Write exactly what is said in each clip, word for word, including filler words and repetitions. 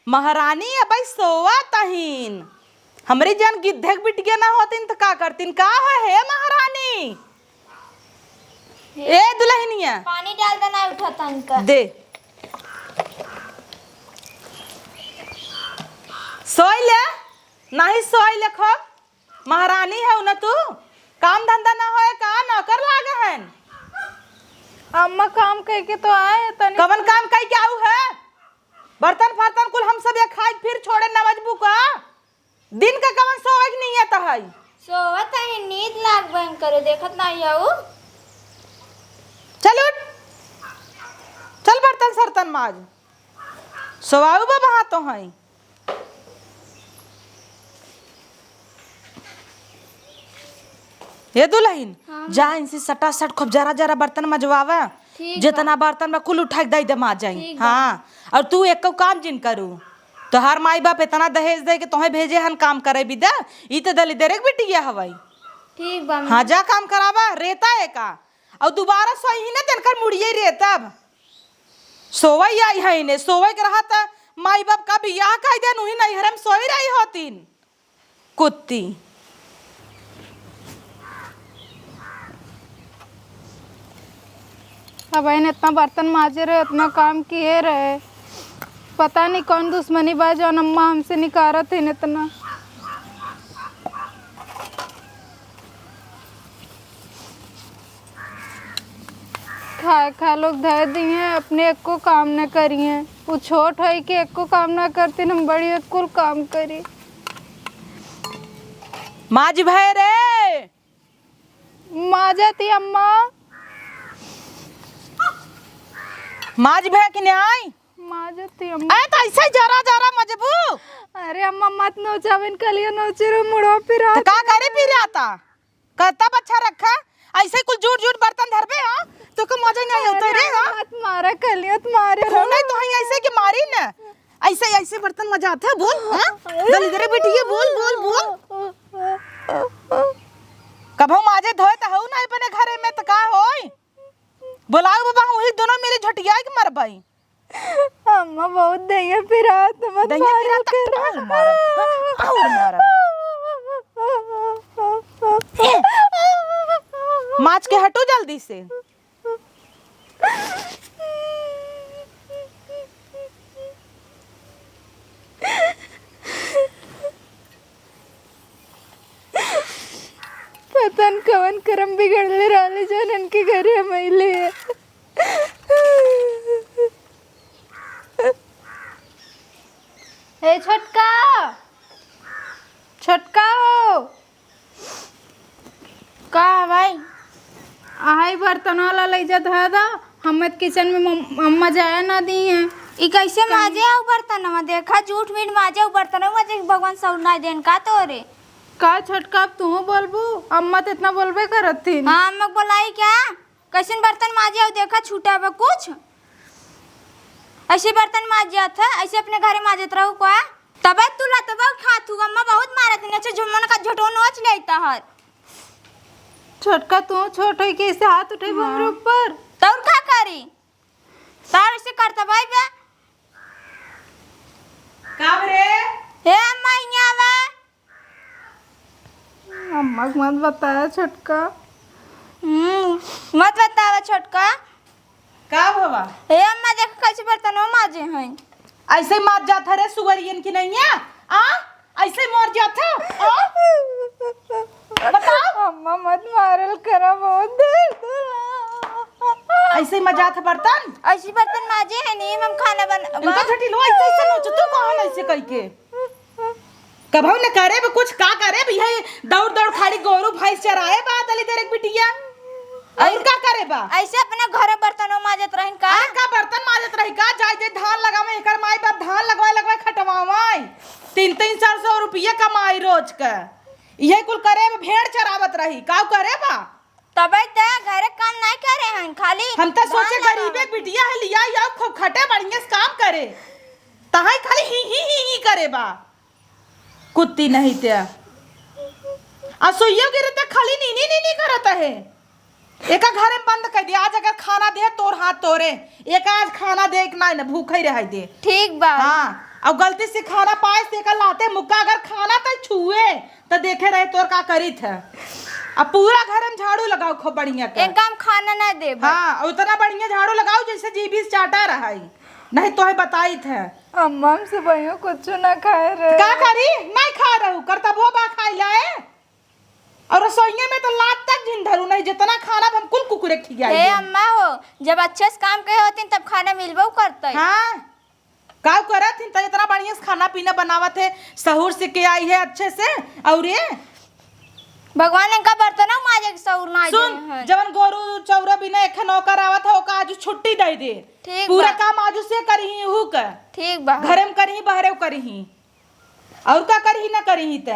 महारानी अबई सोवत अहिन। हमरी जन गिद्धे के बिटिया ना होतिन त का करतिन? का हो हे महारानी? ए दुलहिनिया। पानी डाल देना, उठा तन का। दे। सोई ले, नाही सोई ले खूब। महारानी हउ न तू? काम धंधा न होए का? नौकर लागे हन? अम्मा, काम कइके तो आए तनी। कवन काम कइके आऊ है? बर्तन फर्तन कुल हम सब ये खाइ फिर छोड़े नवजबू का? दिन का कवन सोए के नियत है? सोवत है, नींद लाग बन करे, देखत नाही हउ। चल उठ, चल बर्तन सर्तन माज, सोवाऊ बा वहाँ तो है। ए दुलहिन, हाँ। जा इनसे सटासट खूब जरा जरा बर्तन मजवावा। ठीक बा। जेतना बर्तन बा कुल उठाइ के दइ दे माजइ। ठीक बा। हाँ, अउर तू एको काम जिन करू। तोहार माई बाप एतना दहेज दइ के तोहे भेजे हन काम करइ बिदा, ई त दलिदरे के बिटिया हवइ। ठीक बा, हाँ, मम्मी। जा काम करावा, रेता है का? अउर दुबारा सोइही न त इनकर मुड़िये रेतब। सोवइ आई है इन्हें, सोवइ के रहा त माई बाप का बियाह कइ देन, उही नैहरे में सोई रही होतिन। कुत्ती। अब इन इतना बर्तन माजे रहे, इतना काम किए रहे, पता नहीं कौन दुश्मनी बा जौन अम्मा हमसे निकारत हैं इतना। खाए खा लोग धर दिए, अपने एको काम न करिए। उ छोट है कि एको काम न करती, हम बड़ी कुल काम करी। माज भए रे। माजती अम्मा। माज भए कि नहीं? माजती अम्मा। अरे तो ऐसे ही जरा जरा मजबू। अरे अम्मा मत नोचाविन, कलिया नोचे रो मुड़वा पिरा। तो का करे पिराता? करता बच्चा रखा, ऐसे कुल जूठ जूठ बर्तन धरबे हो, तो को मजा नहीं होता रे, हाँ? मत मारा कलिया, मत मारे। हो नहीं तो हई ऐसे कि मारी न, ऐसे, ऐसे बर्तन मजात है, बोल, हाँ? दलिदरे बिटिया, बोल, बोल, बोल। कभो माजे धोए त हऊ ना अपने घरे में, त का होई? बोलाऊ बाबा, वही दोनों मिली झटियाई के मरबई। अम्मा, बहुत देंगे पिरात, मत देंगे मारो पिरात, कर। और मारो, हाँ, और मारो। माज के हटो जल्दी से। पता न कवन करम बिगड़ले रहले जौन इनके घरे हम अइले। ए छोटका, छोटका हो। का है भाई? अहइ बर्तन वाला लइ जा धो दा, हमें किचन में मम-, अम्मा जाए ना दी हैं। ई कैसे कहीं माजे आऊ बर्तनवा? देखा, जूठ मीठ माजे आऊ बर्तनवा माजे, भगवान सौर ना देन का तोरे? का छोटका, अब तू बोलबू? अम्मा तो इतना बोलबे करत थी। हाँ, अम्मा को बोलाई क्या? कैसन बर्तन माजे आऊ देखा, छूटा बा कुछ? ऐसे बर्तन माज जात है, ऐसे अपने घरे माजत रहू का? तबे तू लतबा खात हू, अम्मा बहुत मारत है, अच्छा जुम्मन का झोटो नोच लेता हर। छोटका, तू छोट है कि ऐसे हाथ उठे हाँ। हमरे ऊपर? तो और का करी? तार ऐसे करता भाई बे। का रे? हे अम्मा, इहाँ आवा। अम्मा के मत बताया छोटका। हम्म, मत बतावा छोटका। का भवा? हे अम्मा, देख कैसे बर्तनवा माजे हैं। ऐसे माज जात है रे सुअरियन की नैया? आ? ऐसे मर जात है? आ? बताओ। अम्मा मत मारल करा, बहुत दर्द होला। ऐसे मजात है बर्तन? ऐसे बर्तन माजे है नहीं, हम खाना बन-, इनका बा- झटिलो ऐसे, ऐसे नोच, तू कौन ऐसे कह के? कभऊ न करे बा कुछ, का करे बा, यही दौड़ दौड़ खाली गोरू भैंस चराए बा, दलिदर एक बिटिया। और का करे बा? ऐसे अपने घरे बर्तनों माजत रहिन का? अरे का बर्तन माजत रही का? जाए दे धान लगावे, एकर माई बाप धान लगवाए लगवाए खटवावे, तीन तीन चार सौ रुपया कमाई रोज के, इहे कुल करे बा, भेड़ चरावत रही, का करे बा? तबे ते घरे काम नहीं करे हन, खाली हम तो धान सोचे लगावे। गरीबे बिटिया है, लिया आओ खूब खटे बढ़िया से काम करे, तहाई खाली ही ही ही ही करे बा। कुत्ती नहीं ते। आ सोइयो गिरे ते खाली नीनी नीनी करत है। एका घरे में बंद कर दे। आज अगर खाना दे तोर हाथ तोरे। एका आज खाना दे एक ना, ना भूखे रह दे। ठीक बा। हाँ। अब गलती से खाना पाए से एकर लाते मुक्का अगर खाना त छुए त देखे रहे तोर का करित है। अब पूरा घर में झाड़ू लगाओ खूब बढ़िया कर। इनका हम खाना ना देब। हाँ, उतना बढ़िया झाड़ू लगाओ जैसे जीभी से चाटा रहा है। नहीं तो है बताइत है। अम्मा हमसे भैया कुछ ना खाए रहे। का करी? नहीं खा रहू, करतबो बा खाई लाए। और रसोइये में तो लात तक जिन धरू नहीं, जितना खाना हम कुल कुकुरे खियाई हे देब। अम्मा हो, जब अच्छे से काम कहे होतीन तब खाना मिलबो करते। हाँ, का करत हिन त इतना बढ़िया से खाना पीना बनावत है, सहूर से के आई है अच्छे से। और ये भगवान इनका बर्तनों माजे के सहूर ना सुन, दे हैं। जवन गोरू चौरा बिना एक नौकर आवत है, ओका आज छुट्टी दे दे। ठीक पूरा बा। काम आज से करही हु का। ठीक बा। घरे में करही, बहरे में करही। और का करही ना करही त।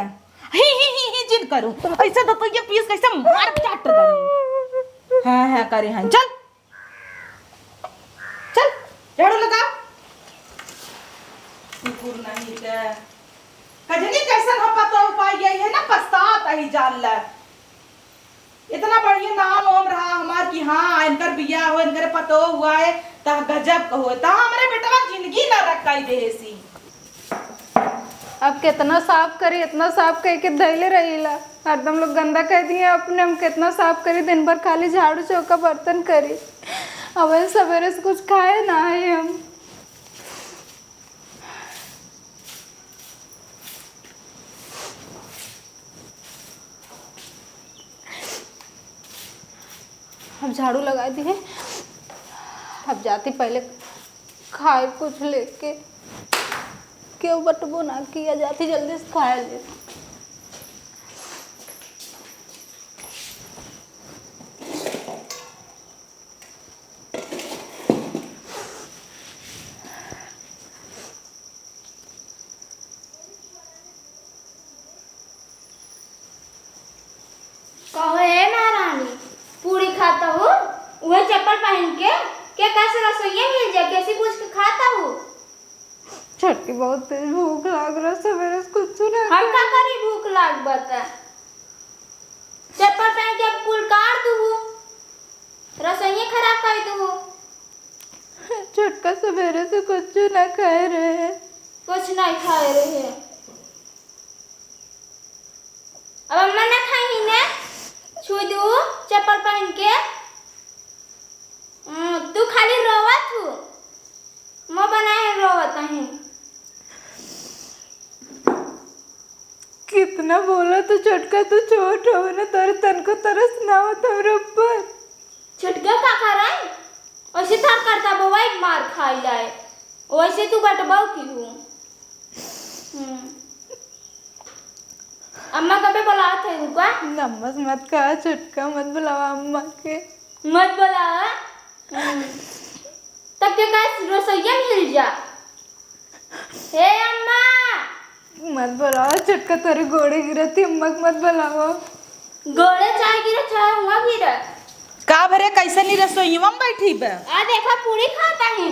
ही, ही, ही, ही, जिन करू। ऐसे तो, तो ये पीस कैसे मार चाट दे। हाँ, हाँ, करे हैं। चल। चल, झाड़ू लगा। कुकुर नहीं त। कजनी कैसन हम पता उपाय यही है ना, पछतात ही जान ले। इतना बढ़िया नाम ओम रहा हमार कि हाँ, इनकर बियाह हो, इनकर पतो हुआ है, त गजब कहो, त हमरे बेटवा जिंदगी ना रखाई देहेसी। अब कितना साफ करी, इतना साफ कह के धैले रहीला। हरदम लोग गंदा कह दिए अपने, हम कितना साफ करी, दिन भर खाली झाड़ू चौका बर्तन करी। अब सवेरे से कुछ खाए ना है हम। अब झाड़ू लगा दी है, अब जाती पहले खाए कुछ लेके, क्यों बटबो ना किया, जाती जल्दी से खाए ले। कहो ए महारानी, पूरी खाता हूँ, उहे चप्पल पहन के, के कैसे रसोइया मिल जाए, कैसी पूछ के खाता हूँ? छोटकी बहुत तेज भूख लाग रहा, सवेरे से कुछ ना हम का खाए। करी भूख लाग बता? चप्पल पहन के अब कुल काट दू, रसोइया खराब कर दू। छोटका सवेरे से कुछ ना खाए रहे। कुछ नहीं खाए रहे। अब अम्मा ना खाई ही ने, छू दू चप्पल पहन के। हम्म, तू खाली रोवत हूँ, मैं बनाए रोवत हूँ। कितना बोला तू छोटका, तू छोट हो ना, तोरे तनको तरस ना आवत हमरे ऊपर। छोटका का करे? वैसे थार करता बउआ एक मार खाई लाए, वैसे तू बटबऊ की हूँ। हम्म। अम्मा कबे बुलावत है रुका? नमस मत कहा छोटका, मत बुलावा अम्मा के। मत बुलावा। हम्म। तब के का रसोइया में हिल जा। हे अम्मा। मत बुलावा छोटका, तोरे गोड़े गिरती, अम्मा के मत बुलावा। गोड़े चाहे गिरे, चाहे हुआ गिरे। का भरे, कैसे नी रसोईवा में बैठी बे? आ देखा, पूरी खाता ही।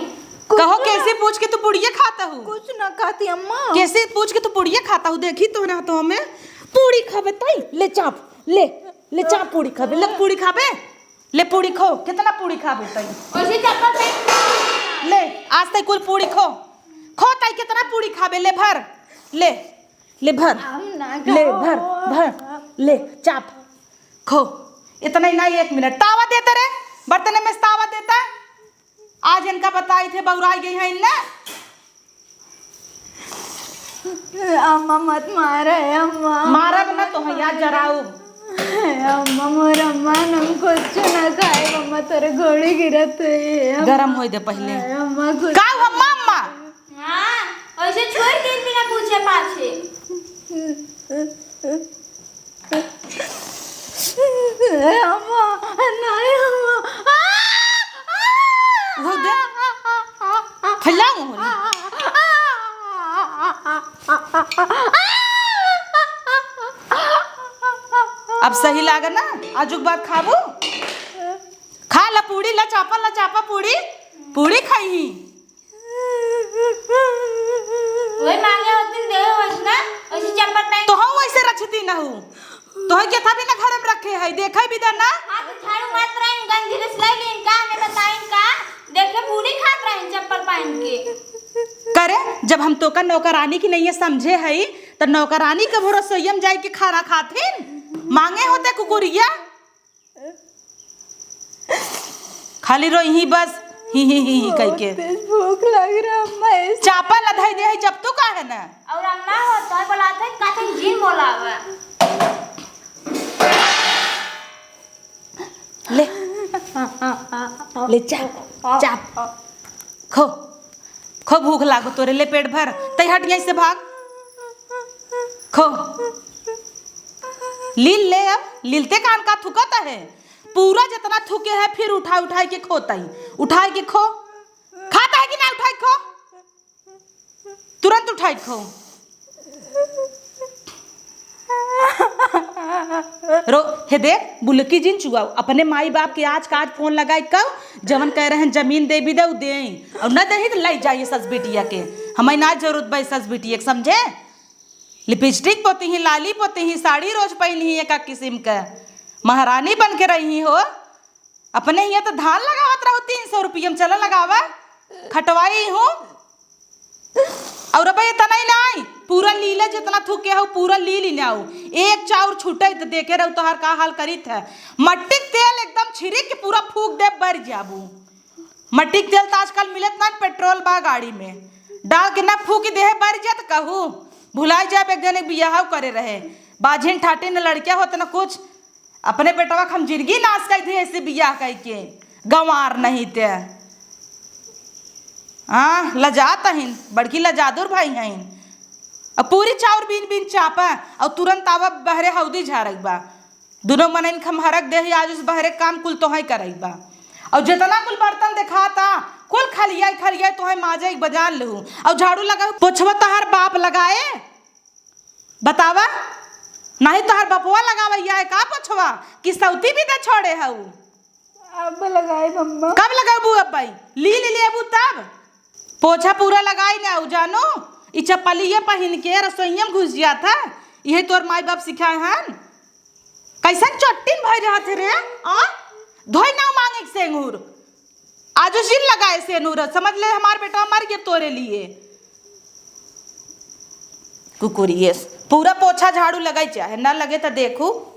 कहो, कैसे पूछ के तू पूड़िये खाता हूँ? कुछ ना कहती अम्मा। कैसे पूछ के तू पूड़िये खाता हूँ? देखी तो ना तो हमें पूड़ी खाबे तई, ले चाप, ले, ले चाप पूड़ी खाबे, ले पूड़ी खाबे, ले पूड़ी खो, कितना पूड़ी खाबे तई? वैसे चप्पल पहन ले, आज तई कुल पूड़ी खो, खो तई कितना पूड़ी खाबे, ले भर, ले। ले भर। हम ना ले खाओ। भर, भर। ले, चाप। खो। इतना ही ना, एक मिनट। तावा देते रे। बर्तन में से तावा देता। आज इनका बताई थे, बौराई गई है इनने। अम्मा मत मारे, अम्मा। मारब ना तो है याद जराऊ। अम्मा, मोर अम्मा, हम कुछ ना खाए, अम्मा, तोरे गोड़ी गिरत है, अम्मा। गरम होई दे पहले। अम्मा, कुछ का अम्मा, अम्मा? हाँ, ऐसे छोड़ दे बिना पूछे पाछे। अम्मा, नहीं अम्मा। आ! उहो दे। फैलाओ होने। अब सही लागे ना? आजुक बाद खाबू? खा ला पूड़ी, ला चापा, ला चापा पूड़ी। पूड़ी खाई। वही मांगे होत दिन देवे होत ना, वैसे चप्पल पहन तो हम वैसे रचती ना हूँ। तो है के था भी ना घर में रखे है, देखे भी दा ना। हाँ, तो झाड़ू मारत रहे, गंजी रस ले लेन का, हमें बताइन का, देखे पूरी खात रहे चप्पल पहन के। करे, जब हम तोका नौकरानी की नहीं समझे हई, त नौकरानी के भरोसे हम जाए के खाना खाथिन? मांगे होते कुकुरिया। खाली रोई ही बस, ही, ही, ही, ही कह के। बहुत तेज भूख लग रहा अम्मा, ऐसे चापा लधाई दे है जब तू काहे ना। और अम्मा हो तो बोलाते हैं, कहते हैं, "जिन बोलावे।" ले, ले चाप, चाप। खो, खो भूख लागो तोरे, ले पेट भर। तै हट यहीं से भाग। खो। लील ले अब, लीलते कान का थुकत है। पूरा जितना थूके है, फिर उठाए उठाए के खोता ही। उठाए के खो। खाता है कि ना उठाए के खो? तुरंत उठाए के खो। रो, हे देख, बुलकी जिन चुआओ। अपने माई बाप के आज का आज फोन लगाए कहो, जवन कह रहे हैं जमीन देबी दे, उ देई। और न देही तो लाई जाइए सस बिटिया के। हमें ना जरूरत बा सस बिटिया के, समझे? लिपस्टिक पोती ही, लाली पोती ही, साड़ी रोज पहनी ही एक किस्म के। महारानी बन के रही हो। अपने हियाँ तो धान लगावत रहू तीन सौ रुपया में, चला लगावा, खटवाई हूँ। और अब इतना ही नाई, पूरा लीले जितना थूके हो, पूरा लील ही ना हो। एक चाउर छूटे तो देखे रहू तोहार का हाल करीत है। मट्टी के तेल एकदम छिड़क के पूरा फूक दे, बर जाबू। मट्टी के तेल तो आजकल मिलत ना, पेट्रोल बा गाड़ी में, डाल के ना फूक दे, बर जात कहू। भुलाई जाब एक जने बियाह करे रहे, बाझिन ठाटिन न लड़किया होत न कुछ। अपने बेटवा के हम जिंदगी नाश कर दिए ऐसे बियाह कह के, गंवार नहीं ते। हाँ, लजात हईन, बड़की लजादुर भाई हईन। अब पूरी चाउर बीन बीन चापा और तुरंत आवा बहरे हौदी झाड़क बा। दुनो मनइन खमहरक देही, आज उस बहरे काम कुल तोहई करई बा। और जितना कुल बर्तन देखाता, कुल खलियाई खलियाई तोहई माजे एक बजान लेहू। और झाड़ू लगाऊ, पोछवा तोहार बाप लगाए, बतावा, नहीं तोहार बपवा लगावैया है का पोछवा, कि सौती भी दे छोड़े हऊ? अब लगाई मम्मा। कब लगाबू अब भाई? ली, ली, लेबू तब। पोछा पूरा लगाई ना, उ जानू, ई चप्पलिए पहिन के रसोइया में घुस जात है। इहे तोर माई बाप सिखाए हन। कैसन चट्टिन भई रहत है रे? आ? धोई ना मांगे के सेंगूर। आजो जिन लगाए सेनूर, समझ ले हमार बेटवा मर गया तोरे लिए। कुकुरियस, पूरा पोछा झाड़ू लगाई चाहे ना लगे तो देखू।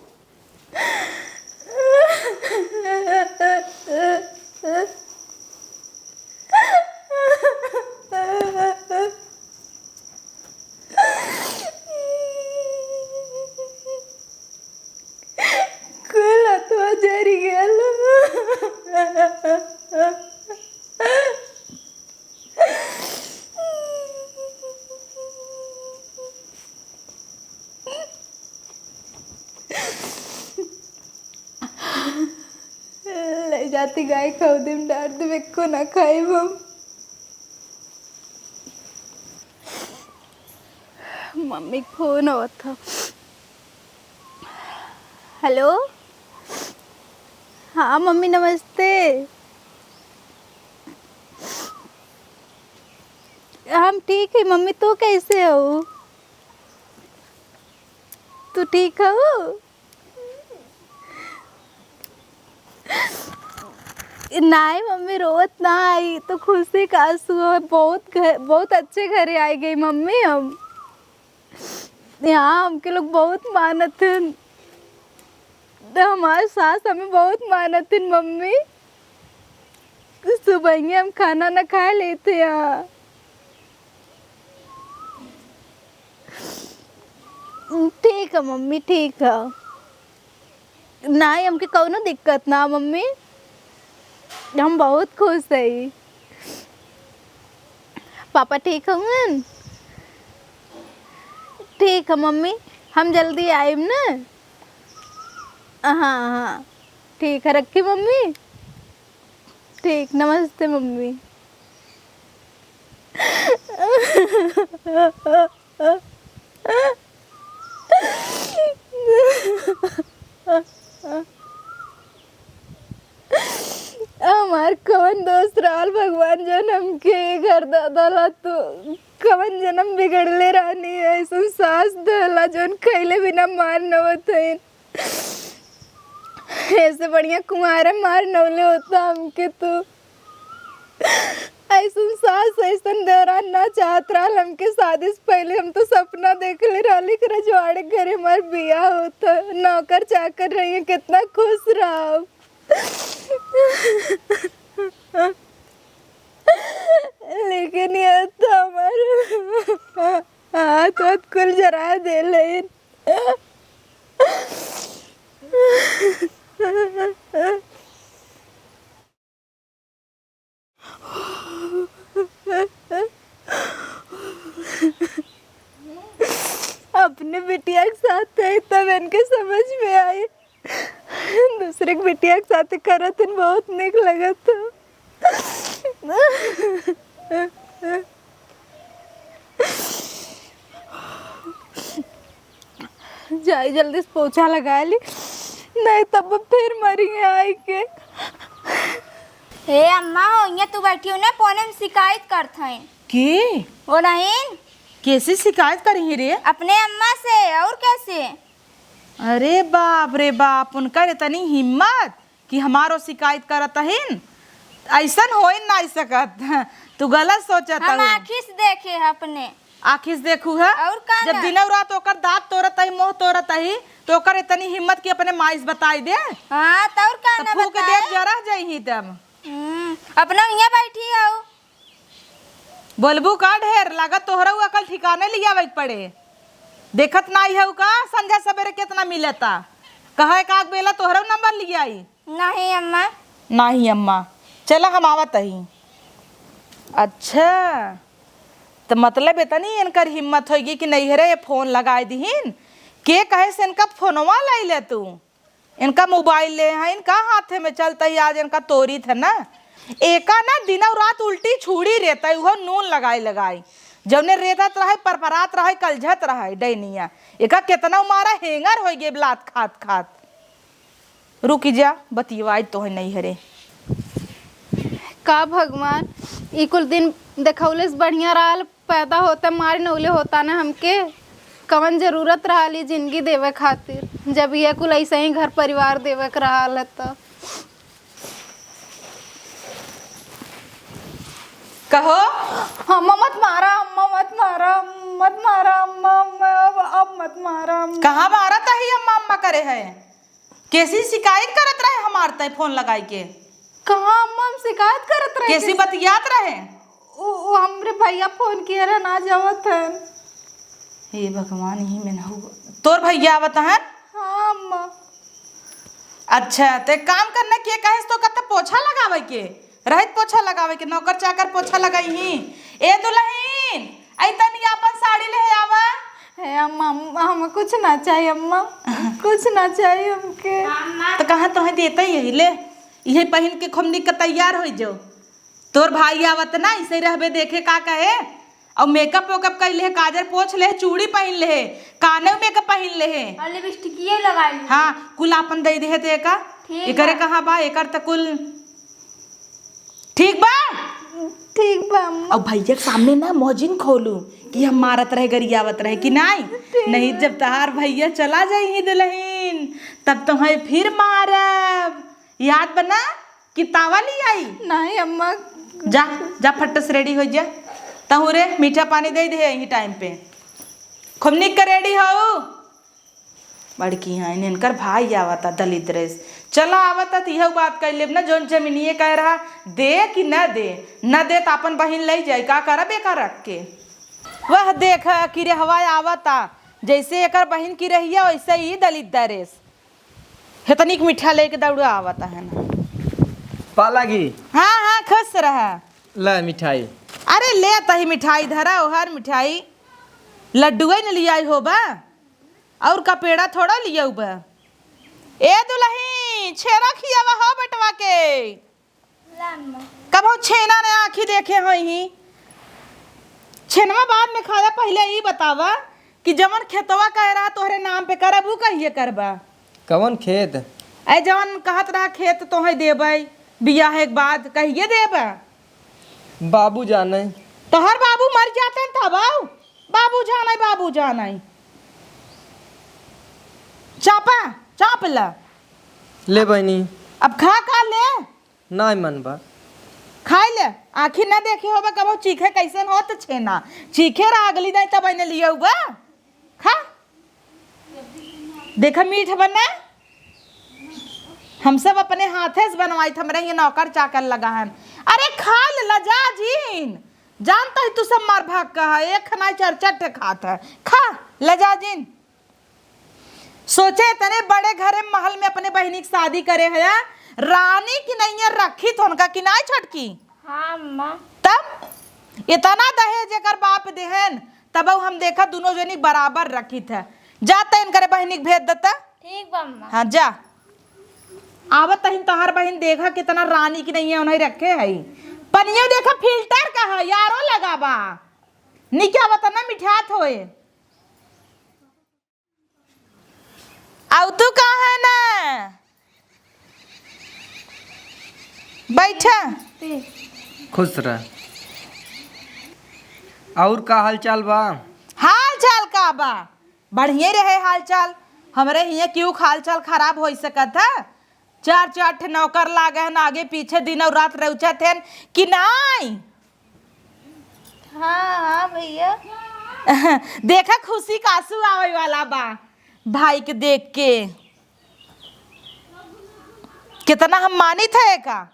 कुल हथवा जरि गयल। ले जाती गाय खौदी में डार देबे, को ना खाइब हम। मम्मी के फोन आवत ह। हेलो, हाँ मम्मी नमस्ते। हम ठीक है मम्मी, तू कैसे हो? तू ठीक हो? नाई मम्मी, रोवत ना आई तो खुशी का आंसू है। बहुत घर, बहुत अच्छे घरे आई गई मम्मी। हम यहाँ हमके लोग बहुत मानत हन, तो हमार सास हमें बहुत मानत हन मम्मी। सुबह हम खाना ना खा लेते यहाँ। ठीक है मम्मी, ठीक है। नाई, हमके कौनो दिक्कत ना मम्मी, हम बहुत खुश हई। पापा ठीक हउन? ठीक है मम्मी, हम जल्दी आइब ना। हाँ, हाँ, ठीक है, रखी मम्मी। ठीक, नमस्ते मम्मी। हमार कवन दोस्त रहल भगवान, जौन हमके ये घर द-, दौलत, कवन जन्म बिगड़ले रहनी, ऐसन सास दहला जौन खैले बिना मार नवत हईन। ऐसे बढ़िया कुंवारे मार नवले होता हमके तू। ऐसन सास, ऐसन देवरान ना चाहत रहल हमके शादी से पहिले। हम तो सपना देखले रहली कि रजवाड़े के घरे हमार बियाह होत, नौकर चाकर रही, कितना खुश रहब। लेकिन ये तो हमार हाथ वाथ कुल जरा देले। अपने बिटिया के साथ है, तब इनके समझ में आई। दूसरे के बिटिया के साथ करत हन, बहुत निक लगत ह। जाई जल्दी से पोछा लगा ली, नहीं तब फिर मरी आई के। हे अम्मा हो, इहाँ तू बैठी हो ना, फोन में शिकायत करत हैं। के? ओ नहीं। कैसे शिकायत करी रहे? अपने अम्मा से, और कैसे? अरे बाप रे बाप, उनकर इतनी हिम्मत कि हमारो शिकायत करत हइन। ऐसन होइ नाहीं सकत। तू गलत सोचत हम हऊ। आँखी से देखे ह अपने। आँखी से देखू ह? और का जब ना? दिनौ रात ओकर दाँत तोड़त ही, मुँह तोड़त ही, तो ओकर इतनी हिम्मत कि अपने माई से बताई दे। हाँ, तो और का तब ना फूक बताए? देब, जरा जइही तब। हम्म, अपना इहाँ बैठी हऊ। बोलबू का ढेर, लागत तोहरउ अकल ठिकाने लियावे के पड़े। देखत नाई हऊ का संझा सबेरे केतना मिलता? कहे का बेला तोहरउ नंबर लियाई। नहीं अम्मा। नहीं अम्मा, चला हम आवत ही। अच्छा, त मतलब इतनी इनकर हिम्मत होइगी कि नैहरे फोन लगाई दिहिन। के कहे से इनका फोनवा लाई ले तू? इनका मोबाइल ले हैं, इनका हाथे में चलता ही आज इनका तोरी थे ना। एका ना दिनौ रात उल्टी छूड़ी रेता, उहो नून लगाई लगाई। जौने रेतत रहे, परपरात रहे, कलझत रहे डैनिया। एका केतना मारा हेंगर होइ गे लात खात खात। रुकि जा, बतियवाई तोहइ नैहरे। का भगवान, ई कुल दिन देखौले से बढ़िया रहल, पैदा होते मारी नौले होता न हमके। कवन जरूरत रहल ई जिंदगी देवे खातिर, जब ये कुल ऐसे ही घर परिवार देवे के रहल है त। कहो। अम्मा मत मारा, अम्मा मत मारा, मत मारा अम्मा, अम्मा, अब, अब मत मारा अम्मा। कहाँ मारत ही अम्मा, अम्मा करे है? केसी शिकायत करत रहे हमार तय फोन लगाई के? कहाँ अम्मा हम शिकायत करत रहे? केसी बतियात रहे? उ, उ हमरे भैया फोन किए रहे, ना जावत हन। हे भगवान, यही में ना हुआ। तोर भैया आवत हन? हाँ अम्मा। अच्छा, ते काम करना के कहे तो कहता पोछा लगावे के, रहित पोछा लगावे के, नौकर चाकर पोछा लगाई ही। ए दुल्हन, आई तनी आपन साड़ी ले आवा। हे अम्मा, हम, हम कुछ ना चाहिए अम्मा, कुछ ना चाहिए हमके। तो कहाँ तोहे देते यही ले, यही पहिन के खूब निक के तैयार होइ जाओ। तोर भाई आवत ना, ऐसे ही रहबे देखे का कहे। और मेकअप वेकअप कर ले, काजर पोछ ले, चूड़ी पहिन ले, काने में के पहिन ले। और लिपस्टिकियो लगा ली। हाँ, कुल आपन दे दे ते का। ठीक एकरे बा। कहाँ बा, एकर त कुल ठीक बा। ठीक बा अम्मा। और भैया के सामने ना मौजिन खोलू कि हम मारत रहे, गरियावत रहे कि नाई। ठीक नहीं, बा। जब तहार भैया चला जाई ही दुल्हन, तब तुम्हें फिर मारब। याद बना कि तावा ली आई। नहीं अम्मा। जा, जा फट से रेडी हो जा। तहू रे मीठा पानी दे दे यही टाइम पे। खूब निक के रेडी हो। बड़की हैं, इनकर भाई आवता दलिद्रेस। चला आवता त इहउ बात कइ लेब ना, जौन जमीनिए कहे रहा, दे कि न दे, न दे त आपन बहिन लइ जाई, का करब एका रख के? वह देख, किरहवा आवता, जैसे एकर बहिन किरहिया, वैसे ही दलिद्रेस। हेतनी के मिठा लेके दौड़ा आवता है ना। पालागी। हाँ, हाँ, खुश रहा। ला मिठाई। अरे, ले तही मिठाई धरा, ओहर मिठाई, लड्डुए न लियाई होबा। और का पेड़ा थोड़ा लियाऊ बा? ए दुलही, छेना खियावा हो बेटवा के। ला अम्मा। कबहू छेना ने आँखी देखे होई ही। छेनवा बाद में खाया, पहिले ई बतावा कि जवन खेतवा कहे रहा तोहरे नाम पे करब, ऊ कहिए करबा? कवन खेत? ऐ जवन कहत रहा खेत तोहे देबै, बियाहे के बाद कहिए देबा? बाबू जाने। तोहर बाबू मर जातन तब आऊ? बाबू जाने, बाबू जाने। चापा, चाप ला। ले बहिनी। अब खा का ले? नाय मन बा। खाइ ले, आँखी न देखे होबे कबो चीखे कइसन होत छेना। चीखे रहा अगली दाई तब एने लिए हुआ। खा। देखा मीठ बना। हम सब अपने हाथे से बनवाई थे, हमरे हियाँ नौकर चाकर लगा है। अरे खा ले, लजा जिन। जानता ही तू सब मार भाग का है, एक खनाई चार चार ठे खात है। खा, लजा जिन। सोचे इतने बड़े घरे महल में अपने बहिनी की शादी करे है, रानी की नैया रखी तो उनका की नाई छोटकी। हाँ अम्मा। तब इतना दहेज एकर बाप देहन, तब हम देखा दुनो जनी बराबर रखी थे। जाते इनकरे बहिनी के भेज देता। ठीक बा अम्मा। हाँ जा। आवत तहिन तोहार बहिन देखा कितना रानी की नैया उन्हें रखे है। पनियो देखा फिल्टर का है, यारो लगा बा। निका बता ना मिठात होए। आउ तू कहाँ है ना? बैठा। खुश रह। और का हाल चाल बा? हाल चाल का बा? बढ़िया रहे हाल चाल। हमरे हियाँ क्यों हाल चाल खराब होइ सकत है? चार चार ठे नौकर लागे हन, आगे पीछे दिन और रात रउचत हन कि नाई? हाँ, हाँ भैया। देखा खुशी का आंसू आवे वाला बा भाई के देख के। कितना हम मानित है का?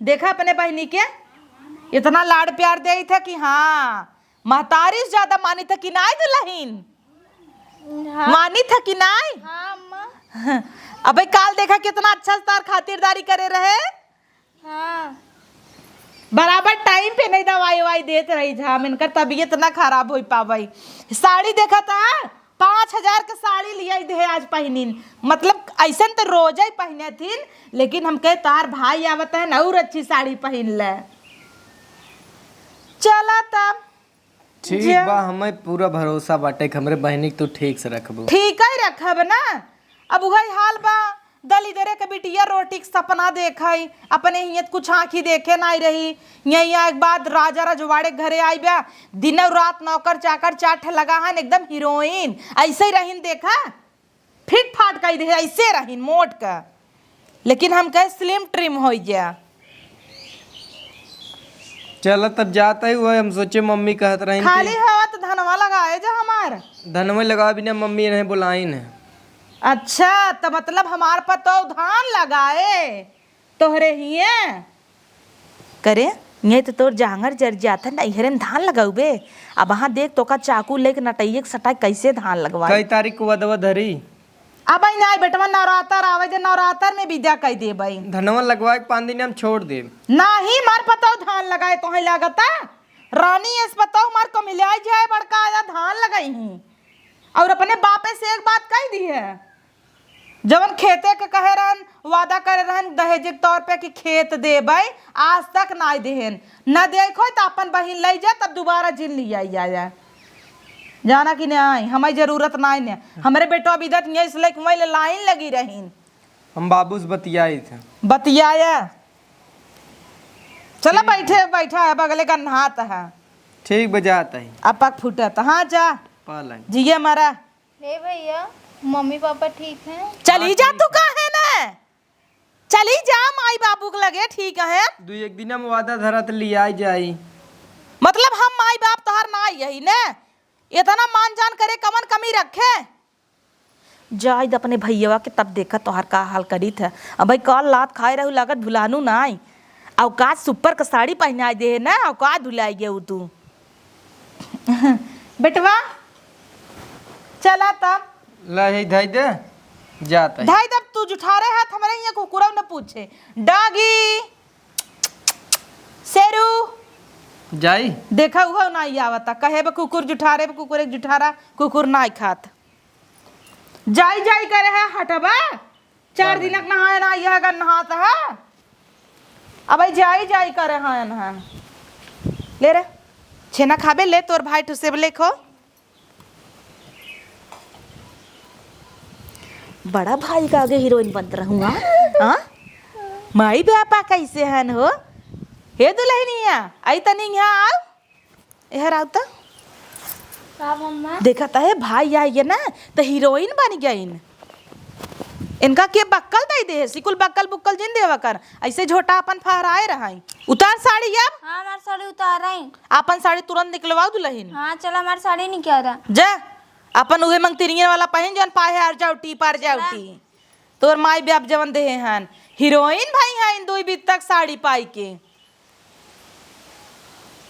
देखा अपने बहिनी के इतना लाड़ प्यार देइत है कि हाँ, महतारी से ज्यादा मानित है कि नाई दुलहिन? हाँ। मानित है कि नाई? हाँ अम्मा। अबे काल देखा कितना अच्छा से तार खातिरदारी करे रहे। हाँ। बराबर टाइम पे नहीं दवाई ववाई देत रही जा, हम इनकर तबीयत ना खराब होइ पावई। साड़ी देखा था, पाँच हजार के साड़ी लियाई दे आज पहिनिन। मतलब अइसन तो रोज ही पहिने थिन, लेकिन हम कहे तार भाई आवत है ना और अच्छी साड़ी पहिन ले। चला तब। ठीक जा। बा, हमें पूरा भरोसा बाटे कि हमरे बहिनी के तू ठीक से रखबू। ठीक ही रखब ना। अब उहइ हाल बा, दलिदरे के बिटिया रोटी के सपना देखइ, अपने हियत कुछ आँखी देखे नाई रही। यही एक बाद राजा रजवाड़े के घरे आई बा, दिनौ रात नौकर चाकर चार ठे लगा हन, एकदम हीरोइन। अइसे ही रहिन देखा, फिट फाट कइ दे, अइसे रहिन मोट का। लेकिन हम कहे स्लिम ट्रिम होइ जा। चला तब जात ही, वह हम सोचे मम्मी कहत रही खाली हवा तो धनवा लगाए जा हमार। धनवा लगा बिना मम्मी इन्हें बुलाइन है। अच्छा, त मतलब हमार पतौ धान लगाए तोहरे हिये? करे, ये तो तोर जांगर जर जात है, नैहरे में धान लगाउबे। अब वहाँ देख, तोका चाकू लेके नटैये के सटाई कैसे धान लगवाई? कई तारीख को वदवा धरी? अब आई ना, बेटवा नवरात्र आवे, जे नवरात्र में विदा कई देबई। धनवा लगवाए के पाँच दिन हम छोड़ देब। नाही, मार पतौ धान लगाए तोहे लागता। रानी एस पतौ मार कमिलाई जाए, बड़का आया धान लगाई ही। और अपने बापे से एक बात कही दी है। जवन खेते के कहे रहन, वादा करे रहन दहेज के तौर पे कि खेत देबै, आज तक नाय देहेन। न देखो त अपन बहिन लई जा, तब दोबारा जिन लियाई आया। जाना कि नाय, हमारी जरूरत नाय ने। हमरे बेटवा बिदत नहीं, इसलिए कि वहीं ले लाइन लगी रहीन। हम बाबू से बतियाई थे। बतियाया। चला ठीक। बैठे, बैठा है, बगले का नहात है। ठीक बजात है। अब पग फूटत। हाँ जा। पालन। जिया मरा। ए भैया, मम्मी पापा ठीक हैं? चली जा तू, काहे ना? चली जा माई बाबू के लगे, ठीक है। दू एक दिन हम वादा धरा त लियाई जाई। मतलब हम माई बाप तोहार ना यही ने? इतना मान जान करे कवन कमी रखे? जाई द अपने भैयावा के, तब देखा तोहार का हाल करीत है। अब भाई काल लात खाए रहू, लागत भुलानू नाई। औकात सुपर का साड़ी पहनाई दे है ना, औकात भुलाई गए तू। बेटवा, चला तब। ला, हे धई दे, जात है। धई दब तू जुठारे हाथ हमरे हियाँ कुकुरव न पूछे। डागी, शेरू। जाई। देखा उहो ना आवता, कहे बा कुकुर जुठारे, बा कुकुर एक जुठारा, कुकुर ना खात। जाई जाई करे है, हटबा। चार दिन नहाए ना, यह गन नहात है। अब जाई जाई करे हैं, हैं। ले रे, छेना खाबे, ले तोर भाई ठुसेब ले खो। बड़ा भाई का आगे हीरोइन बनत रहूँ, हाँ? हाँ? माई बापा कैसे हन हो? हे दुल्हनिया, आई तनी यहाँ आओ। एहर आओ त। का मम्मा? देखत है भाई आई है ना, त हीरोइन बन गईन। इनका के बक्कल दे दे, सिकुल बक्कल बुक्कल जिन देवा कर, ऐसे झोटा अपन फहराए रहाई। उतार साड़ी अब। हाँ, हमार साड़ी उतार रही। आपन साड़ी तुरंत निकलवाओ दुलहिन। हाँ, चला, हमार साड़ी निकाल रहा। जा, आपन उहे मंगतिनियन वाला पहिन, जौन पाहे आर जाओ टी, पार जाओ टी। तोर माई बाप जवन देहे हन, हीरोइन भई हइन दुई बीत तक साड़ी पाई के।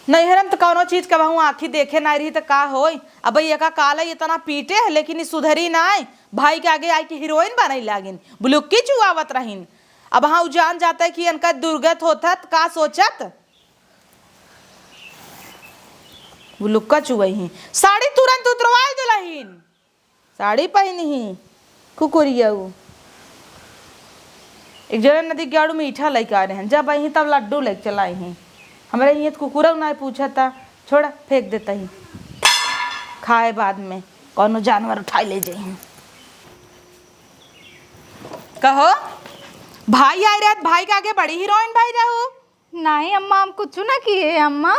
नैहरन त कौनो चीज कबहूँ आँखी देखे नाई रही त का होई? अब एका काला इतना पीटे है, लेकिन ई सुधरी नाई। भाई के आगे आई के हीरोइन बनई लागिन, बुलुक्की चुआवत रहिन। अब हाँ, उ जान जाता है कि इनका दुर्गत होत है, त का सोचत? बुलुक्का चुआई ही। साड़ी तुरंत उतरवाई दुलहिन। साड़ी पहिनी ही, कुकुरिया उ। एक जने नदी के आड़ू मीठा लइके आ रहे हैं, जब आई तब लड्डू लइके चलाई ही। हमरे हियाँ त कुकुरउ नाई पूछता, छोड़ा, फेंक देता ही, खाए बाद में कौनो जानवर उठाई ले जाई। कहो, भाई आए रहे त भाई के आगे बड़ी हीरोइन भई रहू। नहीं अम्मा, हम कुछ ना किए अम्मा।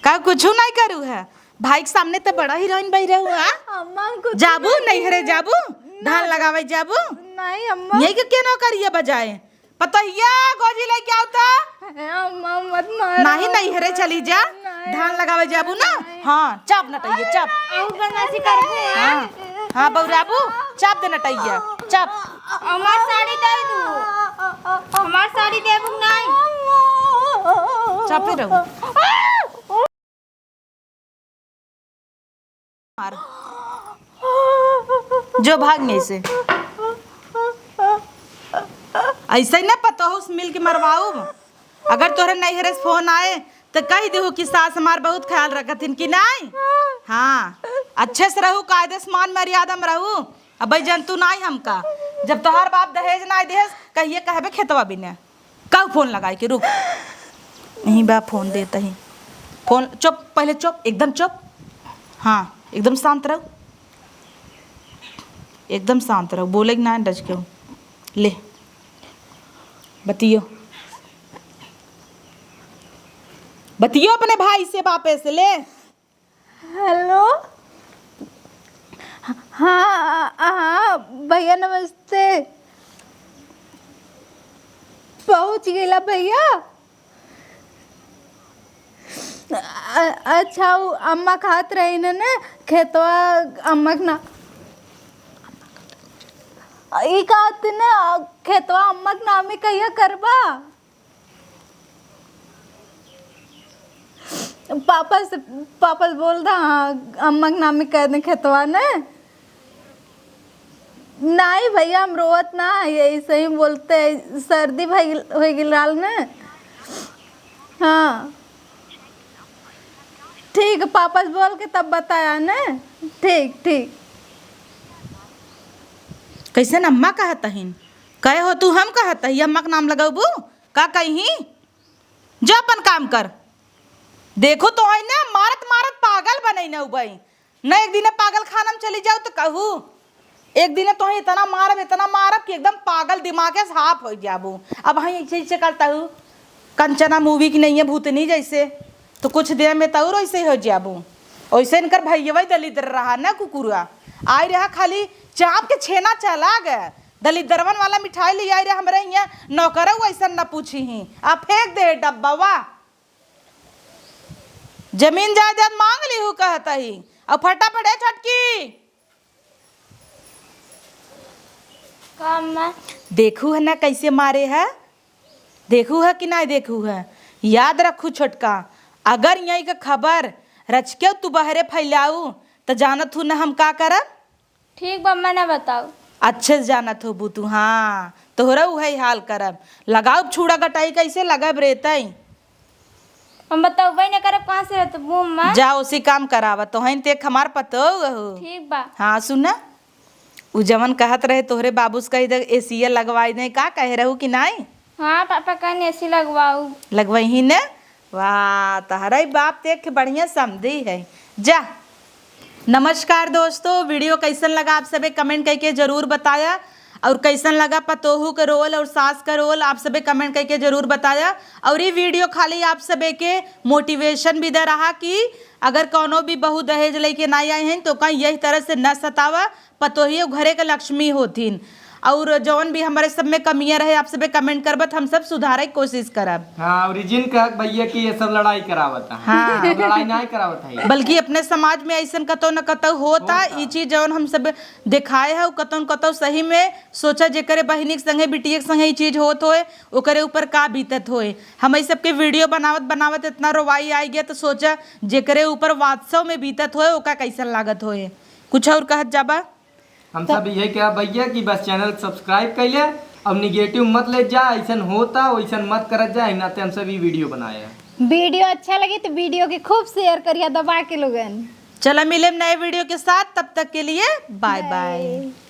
का कुछ नहीं करू है? भाई के सामने त बड़ा हीरोइन भई रहू है। अम्मा, हम कुछ जाबू नहीं किए। नैहरे जाबू? ना। धान लगावे जाबू? नहीं अम्मा। यही के केनो करिए बजाए? पतोहिया गोजी लेके आओ त। अम्मा, मत मारो। नहीं, नैहरे चली जा। नहीं। धान लगावे जाबू ना? नहीं। हाँ, चाप नटैया, चाप। और बदमाशी करबू, हाँ? हाँ, हाँ, बौराबू, चाप दे नटैया, चाप। हमार साड़ी दे दू। हमार साड़ी देबू नहीं? चापे रहू। मार। जो भाग नहीं से। ऐसे ही ना पतोहू से मिल के मरवाऊ। अगर तोहरे नैहरे से फोन आए, त कहि देहु कि सास हमार बहुत ख्याल रखत हिन कि नाई? हाँ, अच्छे से रहू, कायदे से मान मर्यादा में रहू। अबे जनतू नाई हमका, जब तोहार बाप दहेज नाई देहस, कहिए कहबे खेतवा बिने। कहू फोन लगाई के, रुक, यहीं बा फोन देत ही। फोन, चुप, पहले चुप, एकदम चुप। हाँ, एकदम शांत रहू, एकदम शांत रहू, बोले कि ना डज के हो। ले, बतियो, बतियो अपने भाई से, बापे से ले। हेलो, हाँ, हाँ, भैया नमस्ते। पहुँच गेला भैया? अ-, अच्छा, उ अम्मा कहत रही न, न, खेतवा अम्मा के ना-, ई कहत न, खेतवा अम्मा के नामे कहिया करबा? पापा से, पापा से बोल दा, हाँ, अम्मा के नामे कर दे खेतवा ने। नाई भैया, हम रोवत ना है, ऐसे ही बोलते हैं, सर्दी भई, होइ गेल रहल ने। हाँ, ठीक है, पापा से बोल के तब बताया ने। ठीक, ठीक। कैसन अम्मा कहत हइन? कहे हो तू, हम कहत ही अम्मा के नाम लगौबू? का कही? जा अपन काम कर। देखो तो है ना, मारत मारत पागल बनई न उबई। न एक दिने पागल खाना में चली जाऊ तो कहू, एक दिने तोहे इतना मारब, इतना मारब कि एकदम पागल दिमागे से हाफ होइ जाबू। अब हाँ, ऐसे ऐसे करता हूँ, कंचना मूवी की नहीं है भूतनी जैसे, तो कुछ देर में तो और ऐसे ही हो जाबू। वैसे इनकर भैया दलिद्र रहा ना कुकुरा, आई रहा खाली चाप के छेना चला गए। दलिद्रवन वाला मिठाई ले आई रहे हमरे हियाँ, नौकरऊ ऐसन न पूछी ही, आ फेंक दे डब्बावा। जमीन जायदाद मांग ली हूँ कहत ही, अब फटाफट ए छोटकी। का अम्मा? देखू है ना कैसे मारे है, देखू है कि नहीं देखू है, याद रखू छोटका, अगर यही का खबर रचके तू बहरे फैलाऊ, त जानत हूँ ना हम का करब। ठीक बा, अम्मा ना बताऊ। अच्छे से जानत होबू तू, हाँ, तोहरा उहे हाल करब। लगाउब छूड़ा गटाई कैसे लगब रेतई। हम बतौबे न करब, कहाँ से रहत बू अम्मा? जा ओसी काम करावा, तोहन ते हमार पतोह हो। ठीक बा। हाँ सुना, उ जवन कहत रहे तोहरे बाबू से कही दे एसिया लगवाई दे, का कहे रहू कि नाई? हाँ पापा कहन एसी लगवाऊ। लगवाई ही ने? वाह, तहरा ही बाप देख के बढ़िया समझी है। जा। नमस्कार दोस्तों, वीडियो कैसन लगा आप सभे comment करके जरूर बताया, और कैसन लगा पतोहू के रोल और सास का रोल आप सभे comment करके जरूर बताया। और ये वीडियो खाली आप सभे के मोटिवेशन भी दे रहा कि अगर कौनो भी बहू दहेज लेके ना आई हैं तो कहीं यही तरह से न सतावा, पतोहियो घरे के लक्ष्मी होथिन। और जौन भी हमरे सब में कमियां रहे, आप सबे comment करबा त हम सब सुधारे के कोशिश करब। हाँ, और जिन कहत भैया कि ये सब लड़ाई करावत है। हाँ। सब लड़ाई नाहीं करावत है। बल्कि अपने समाज में अइसन कतौ न कतौ होता, होता। ई चीज जौन हम सब देखाए है, कतौ न कतौ सही में सोचा, जेकरे बहिनी के संगे, बिटिया के संगे ई चीज होत होए, ओकरे ऊपर का बीतत होए। हम ई सबके video बनावत बनावत इतना रोवाई आइ गया, त सोचा, जेकरे ऊपर वास्तव में बीतत होए, ओका कइसन लागत होए। कुछ और कहत जाबा? हम सब यही कहा भैया कि बस channel subscribe कर ले, अब negative मत ले जा, अइसन होता वइसन मत करत जा, एही नाते हम सब ई video बनाए हैं। Video अच्छा लगी तो video के खूब share करिया दबा के लोगन। चला मिलेम नए video के साथ, तब तक के लिए bye bye।